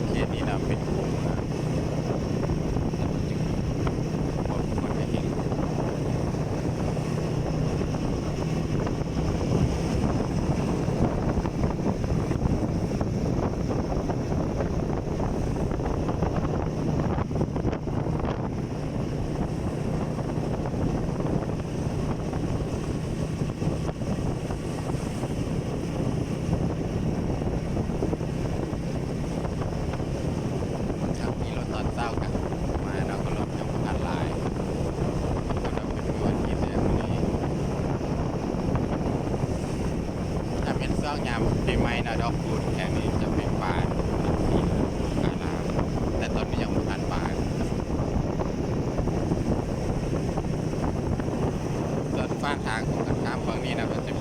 ເຂດນີ້ນະເປັນຂົວເມືອງ ແລ້ວມັນຈຶ່ງບໍ່ມີຄົນໄປເຮັດ. ທາງນີ້ລົດຕອນເຊົ້າກະມາເນາະ ກໍລົດຍັງບໍ່ທັນຫຼາຍ ເພາະວ່າເປັນມື້ວັນທິດແລ້ວມື້ນີ້. ຖ້າແມ່ນຊ່ວງຍາມປີໃໝ່ເນາະ ດອກຄູນແຖວນີ້ຈະໄປບານທີ່ກາລາ ແຕ່ຕອນນີ້ຍັງບໍ່ທັນບານ. ສ່ວນຝັ່ງທາງກົງກັນຂ້າມຝັ່ງນີ້ນະ ກໍຈະ